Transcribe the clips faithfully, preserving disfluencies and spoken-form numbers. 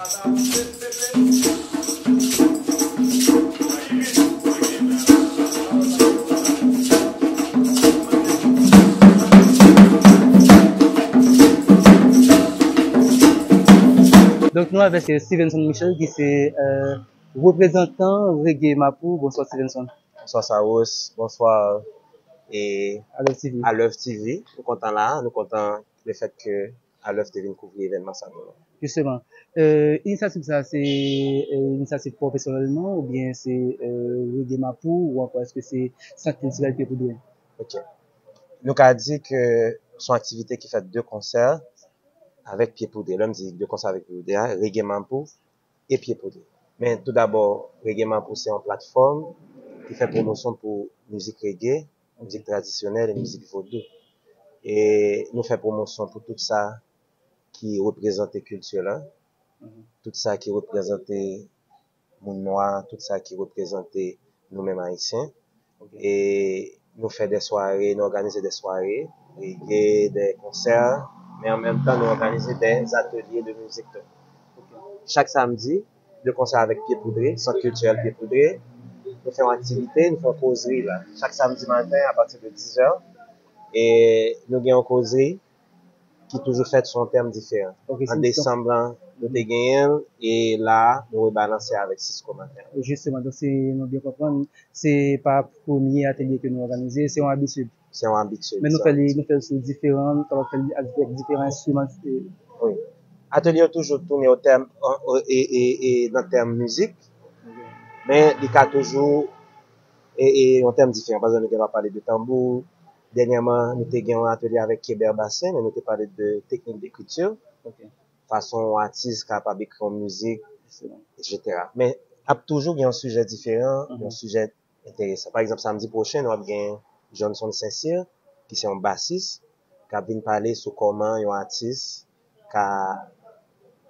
Donk, nou avèk, euh, Stevenson Michel, ki se, euh, reprezantan Reggae Mapou. Bonswa, Stevenson. Bonswa, Saros. Bonswa, e, Alèv T V. Alèv T V. Nou kontan la, nou kontan le fèt ke Alèv te vin kouvri evènman sa nou. Jisteman. Euh, inisyativ sa, se, euh, inisyativ pwofesyonèlman oubyen se, euh, Reggae Mapou ou ankò èske se Sant Kiltirèl Pye Poudre? Ok. Nou ka di ke se yon aktivite ki fèt de konsè avèk Pye Poudre. Lè m di de konsè avèk Pye Poudre a, Reggae Mapou e Pye Poudre. Men tou dabò, Reggae Mapou se yon platfòm ki fè pwomosyon pou mizik reggae, mizik tradisyonèl e mizik vodou. E nou fè pwomosyon pou tout sa ki reprezante kilti la, tout sa ki reprezante moun nwa, tout sa ki reprezante nou menm Ayisyen. E nou fè de sware, nou òganize de sware, reggae, de konsè, men an menm tan nou òganize de atelye de mizik tou. Chak samdi, de konsè avèk Pye Poudre, Sant Kiltirèl Pye Poudre, nou fè yon aktivite, nou fè yon kozri la. Chak samdi maten, apati de dizè, e nou gen yon kozri ki toujou fèt sou yon tèm diferan. Ok, an desanm lan, nou te genyen l, e la, nou rebalanse avèk Cisco maten. Jisteman, donk si nou byen konprann, se pa premye atelye ke nou òganize, se yon abitid. Se yon abitid. Men nou fè li, nou fè l sou diferan, nou kapab fè l avèk diferan enstriman. Wi. Atelye yo toujou tounen o tèm, o, o, e, e, e nan tèm mizik, men li ka toujou e, e yon tèm diferan. Pa egzanp, nou gen dwa pale de tanbou. Dènyèman, nou te gen yon atelye avèk Kébert Bassin, men nou te pale de teknik dekriti, fason yon atis kapab ekri yon mizik, etsetera. Men ap toujou gen yon sijè diferan, yon sijè enteresan. Pa egzanp, samdi pwochen, nou ap gen Johnson Saint-Cyr, ki se yon basis, k ap vin pale sou kòman yon atis ka,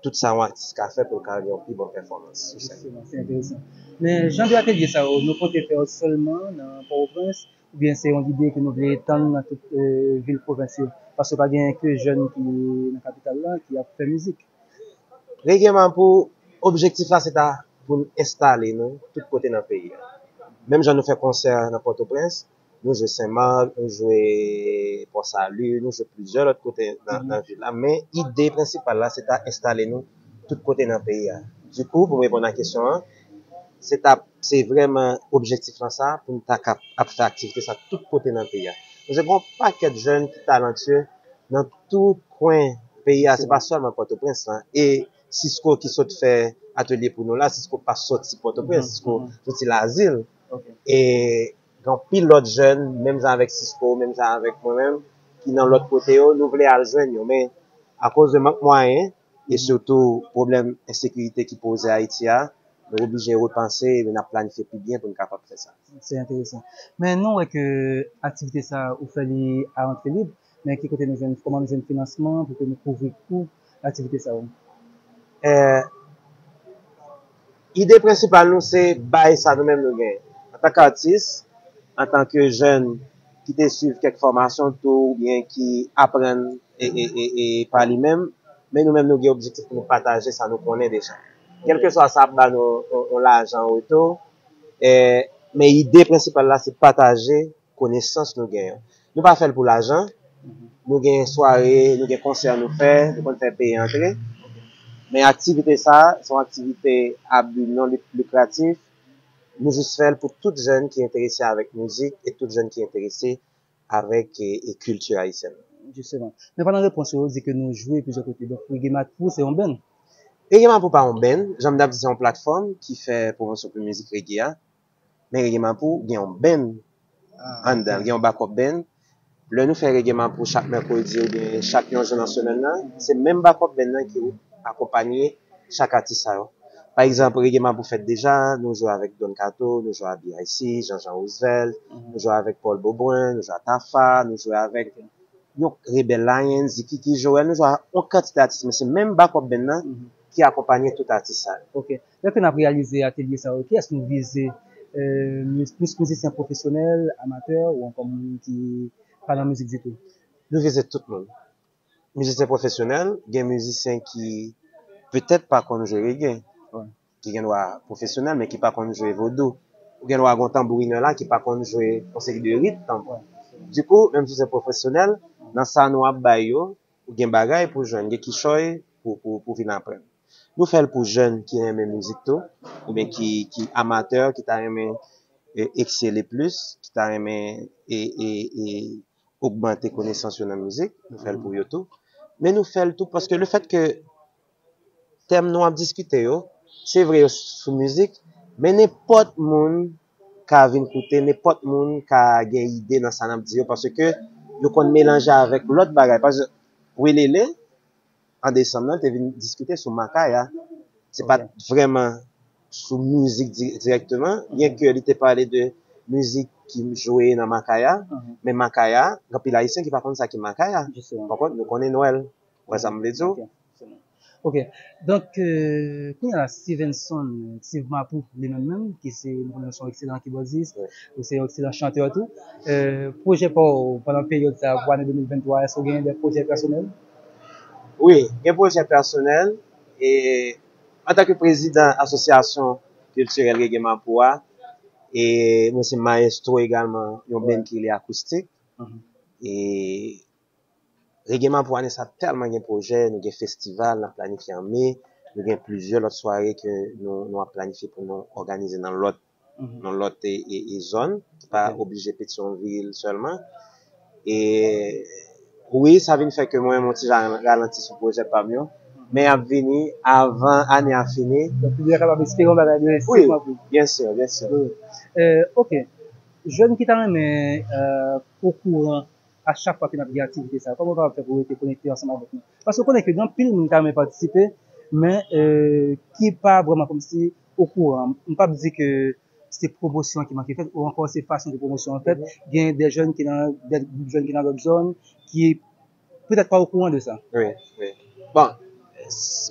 tout sa yon atis ka fè pou l ka gen yon pi bon pèfòmans sou sèn. Jisteman, se enteresan. Men jan de atelye sa yo, nou konte fè yo sèlman nan Pòtoprens, oubyen se yon lide ke nou vle etann nan tout, eh, vil pwovens yo? Paske pa gen ke jèn ki nan kapital la ki ap fè mizik. Reggae Mapou, objektif la se ta pou n enstale nou tout kote nan peyi a. Menm jan nou fè konsè nan Pòtoprens, nou jwe Senmak, nou jwe Pò Sali, nou jwe plizyè lòt kote nan, nan vil la. Men ide prensipal la, se ta enstale nou tout kote nan peyi a. Dikou, pou m reponn a kesyon an, se ta, se vrèman objektif lan sa, pou n ta kap ap fè aktivite sa tout kote nan peyi a. Paske gen yon pakèt jèn ki talantye nan tout kwen peyi a, se pa sèlman Pòtoprens lan. E Cisco ki sot fè atelye pou nou la, Cisco pa soti Pòtoprens, Cisco soti Lazil. E gen anpil lòt jèn, menm jan avèk Cisco, menm jan avèk mwen menm, ki nan lòt kote yo, nou vle al jwenn yo. Men akoz de mank mwayen, e sitou pwoblèm ensekirite ki poze Ayiti a, nou oblije repanse epi n ap planifye pi byen pou n kapab fè sa. Se enteresan. Men nou wè ke aktivite sa ou fè li a rantre lib, men ki kote nou jwenn, kòman nou jwenn finansman pou ke nou kouvri kou aktivite sa yo? Eh, ide prensipal nou se bay sa nou menm nou genyen. Antanke atis, antanke jèn ki te swiv kèk fòmasyon tou, oubyen ki aprann e, e, e, e pa li menm, men nou menm nou gen objektif pou nou pataje sa nou konnen deja. Kèlkeswa sa ap ba nou yon, yon lajan an retou, e, men ide prensipal la se pataje konesans nou genyen. Nou pa fè l pou lajan, nou gen sware, nou gen konsè nou fè, nou konn fè peye antre, men aktivite sa, se yon aktivite a bi non luk-, likratif, nou jis fè l pou tout jèn ki enterese avèk mizik e tout jèn ki enterese avèk, e, e kilti ayisyèn. Jisteman. Men pandan repons ou, ou di ke nou jwe plizyè kote. Donk, Reggae Mapou, se yon band? Reggae Mapou pa yon band. Jan m t ap di, se yon platfòm ki fè pwomosyon pou mizik reggae a. Men Reggae Mapou gen yon band anndan l, gen yon backup band. Lè nou fè Reggae Mapou chak mèkredi oubyen chak yon jou nan semèn nan, se menm backup band nan ki akonpanye chak atis sa yo. Pa egzanp, Reggae Mapou fèt deja, nou jwe avèk Don Kato, nou jwe a B I C, Jean Jean Roosevelt, nou jwe avèk Paul Beaubrun, nou jwe a Tafa, nou jwe avèk yon Rebel Lions, Kiki Joel, nou jwe a yon kantite atis, men se menm backup band nan ki akonpanye tout atis sa yo. Ok. Lè ke n ap reyalize atelye sa yo, kiyès nou vize? Eh, miz-, plis mizisyen pwofesyonèl, amatè, ou ankò moun ki pa nan mizik ditou? Nou vize tout moun. Mizisyen pwofesyonèl, gen mizisyen ki petèt pa konn jwe reggae, ki gen dwa pwofesyonèl, men ki pa konn jwe vodou. Ou gen dwa gen yon tanbourinè la ki pa konn jwe yon seri de rit tanbou. Dikou, menm si se pwofesyonèl, nan sa nou ap bay yo, ou gen bagay pou jwenn, gen kichòy pou, pou, pou vin aprann. Nou fè l pou jèn ki renmen mizik tou, oubyen ki, ki amatè, ki ta renmen e, eksele plis, ki ta renmen e, e, e, ogmante konesans yo nan mizik, nou fè l pou yo tou. Men nou fè l tou paske le fèt ke tèm nou ap diskite yo, se vre yo sou mizik, men nenpòt moun ka vin koute, nenpòt moun ka gen ide nan sa n ap di yo, paske yo konn melanje avèk lòt bagay. Paske Welele, an desanm nan, te vin diskite sou Makaya. Se pa t vrèman sou mizik di- dirèkteman, byen ke li te pale de mizik ki jwe nan Makaya, men Makaya, gen anpil Ayisyen ki pa konn sa ki Makaya. Pankont, nou konnen Nwèl. Ou wè sa m vle di w? Ok. Donk, euh, kounye a la, Stevenson, Steve Mapou, li menm menm, ki se, nou konnen se yon ekselan kibòdis, ou se yon ekselan chantè tou. Euh, pwojè pa w pandan peryòd sa a, pou ane de mil venntwa, èske w genyen de pwojè pèsonèl? Wi, gen pwojè pèsonèl. E antanke prezidan Asosyasyon Kiltirèl Reggae Mapou a, e mwen se mayestwo egalman yon band ki rele Akoustik. E Reggae Mapou ane sa tèlman gen pwojè, nou gen festival n ap planifye an me, nou gen plizyè lòt sware ke nou, nou ap planifye pou nou òganize nan lòt, nan lòt e, e, e zòn, ki pa oblije Petyonvil sèlman. E wi, sa vin fè ke mwen, mwen ti jan ralanti sou pwojè pa m yo, men y ap vini avan ane a fini. Donk, piblik la kapab espere yon bagay de Steve Mapou. Wi, byen si, byen si. Ok. Jèn ki ta renmen okouran a chak fwa ke n ap gen aktivite sa yo? Kòman w kapab fè pou w rete konekte ansanm avèk nou? Paske w konnen ke gen anpil moun ki ta renmen patisipe, men ki pa vrèman kòmsi okouran. M p ap di ke se pwomosyon ki manke fèt, ou ankò se fason ke pwomosyon an fèt. Gen de jèn ki nan, de gwoup jèn ki nan lòt zòn, ki petèt pa okouran de sa. Wi, wi. Bon,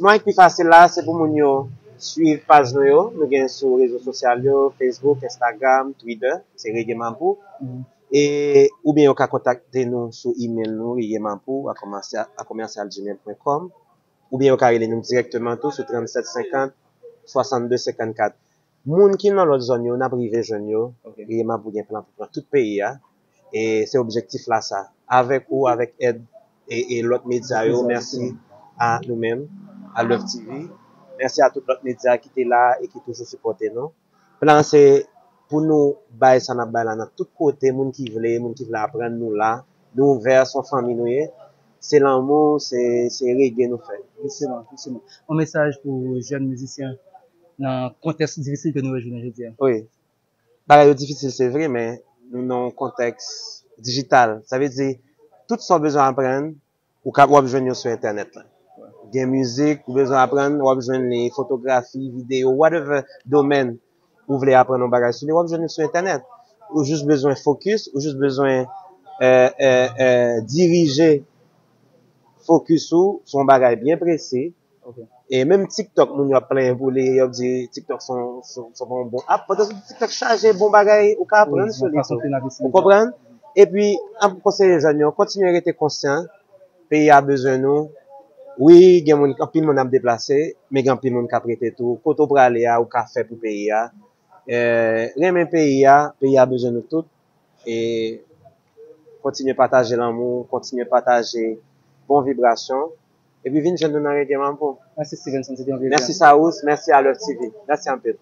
mwayen ki pi fasil la, se pou moun yo swiv paj nou yo. Nou gen sou rezo sosyal yo, Facebook, Instagram, Twitter, se Reggae Mapou. E, oubyen yo ka kontakte nou sou email nou, reggaemapou a commercial gmail point com, oubyen yo ka rele nou dirèkteman tou sou trannset senkant, swasannde senkannkat. Moun ki nan lòt zòn yo, n ap rive jwenn yo. Reggae Mapou gen plan pou pran tout peyi a. E se objektif la sa. Avèk ou, avèk èd e, e lòt medya yo, mèsi a nou menm, a Love T V. Mèsi a tout lòt medya ki te la e ki toujou sipòte nou. Plan se pou nou bay sa n ap bay la nan tout kote, moun ki vle, moun ki vle aprann nou la, nou ouvè, se yon fanmi nou ye. Se lanmou, se, se reggae nou fè. Jisteman, jisteman. Yon mesaj pou jèn mizisyen nan kontèks difisil ke nou wè jounen jodi a? Wi. Bagay yo difisil, se vre, men nou nan yon kontèks dijital. Sa vle di, tout sa w bezwen aprann, ou ka, w ap jwenn yo sou entènèt la. Gen mizik, ou bezwen aprann, w ap jwenn li, fotografi, videyo, whatever domèn ou vle aprann yon bagay sou li, w ap jwenn li sou entènèt. Ou jis bezwen fokis, ou jis bezwen euh, euh, euh, dirije fokis ou sou yon bagay byen presi. E menm TikTok, moun yo ap plenyen pou li, yo ap di TikTok se yon, se yon, se yon bon app. Pandan se TikTok chaje bon bagay ou ka aprann sou li tou. Ou konprann? Epi, m ap konseye jèn yo, kontinye rete konsyan. Peyi a bezwen nou. Wi, gen moun, anpil moun ap deplase, men gen anpil moun k ap rete tou. Kote w prale a, ou ka fè pou peyi a. Eh, renmen peyi a, peyi a bezwen nou tout. E kontinye pataje lanmou, kontinye pataje bon vibrasyon. Epi vin jwenn nou nan Reggae Mambo. Mèsi Stevenson, se te yon plezi. Mèsi Saus, mèsi a Love T V. Mèsi anpil.